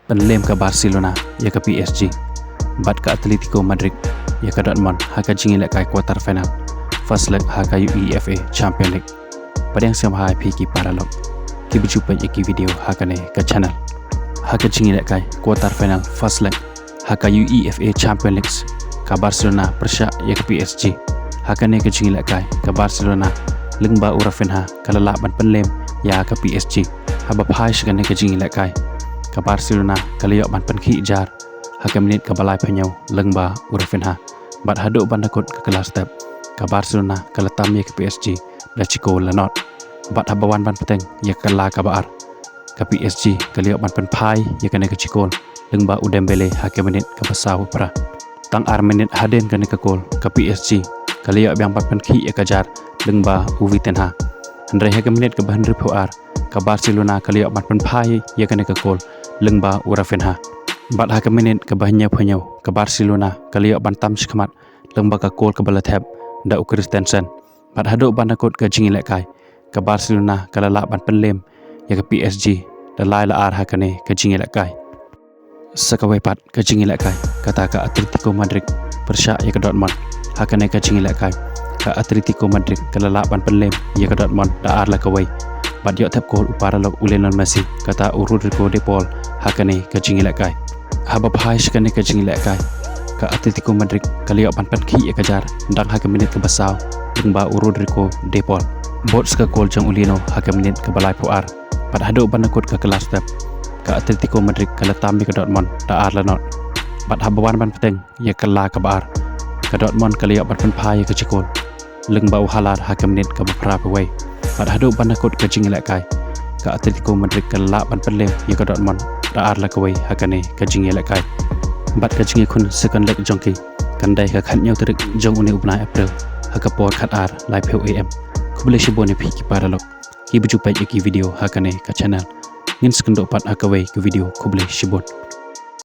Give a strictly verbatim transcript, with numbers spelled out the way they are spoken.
Pynlem ka Barcelona ïa ka P S G bad ka Atletico Madrid ïa ka Dortmund ha ka jingïalehkai quarter final first leg ha ka UEFA Champions League. Pdiang sngewbha ïa phi ki paralok kiba ju peit ïa ki video ha kane ka channel. Ha ka jingïalehkai quarter final first leg ha ka UEFA Champions League, ka Barcelona pyrshah ïa ka P S G. Ha kane ka jingïalehkai, ka Barcelona lyngba u Raphinha ka la lah ban pynlem ïa ka P S G. Haba phai sha kane ka jingïalehkai, ka Barcelona ka la ïoh ban pynkhih jar ha ka minit kaba laiphew hynñiew lyngba u Raphinha. Bad haduh ban da kut ka kylla step, ka Barcelona ka la tam ïa ka P S G da shi kol la nod. Bad haba wan ban bteng ïa ka kylla kaba ar, ka P S G ka la ïoh ban pynphai ïa kane ka shi kol lyngba u Dembele ha ka minit kaba saw phra. Tang ar minit hadien kane ka kol, ka P S G ka la ïoh biang ban pynkhih ïa ka jar lyngba u Vitinha. Hynrei ha ka minit kaba hynriewphew ar, ka Barcelona ka la ïoh ban pynphai ïa kane ka kol lyngba u Raphinha. Bad ha ka minit kaba hynñiewphew hynñiew, ka Barcelona ka la ïoh ban tam shakhmat lyngba ka kol kaba la thep da u Christensen. Bad haduh ban da kut ka jingïalehkai, ka Barcelona ka la lah ban pynlem ïa ka P S G da lai la ar ha kane ka jingïalehkai. Sa kawei pat ka jingïalehkai, kata ka Atletico Madrid pyrshah ïa ka Dortmund. Ha kane ka jingïalehkai, ka Atletico Madrid ka la lah ban pynlem ïa ka Dortmund da ar la kawei. Bad ïoh thep kol u paralok u Lionel Messi, kata u Rodrigo De Paul ha kane ka jingïalehkai. Haba phai sha kane ka jingïalehkai, ka Atletico Madrid ka la ïoh ban pynkhih ïa ka jar dang ha ka minit kaba saw lyngba u Rodrigo De Paul. Bud sa ka kol jong u Lino ha ka minit kaba laiphew ar. Bad haduh ban da kut ka kylla step, ka Atletico Madrid ka la tam ïa ka Dortmund da ar la nod. Bad haba wan ban bteng ïa ka kylla kaba ar, ka Dortmund ka la ïoh ban pynphai ïa ka shi kol lyngba u Hazard ha ka minit kaba phraphew wei. Bad haduh ban da kut ka jingïalehkai, ka Atletico Madrid ka la lah ban pynlem ïa ka Dortmund da ar la kawei ha kane ka jingïalehkai. Bad ka jingïakhun second leg jong ki kan dei ka khathynñiew tarik jong une u bnai April ha ka por khatar laiphew A M. Khublei shibun ïa phi ki paralok kiba ju peit ïa ki video ha kane ka channel. Ngin sa kynduh pat ha kawei ka video, khublei shibun.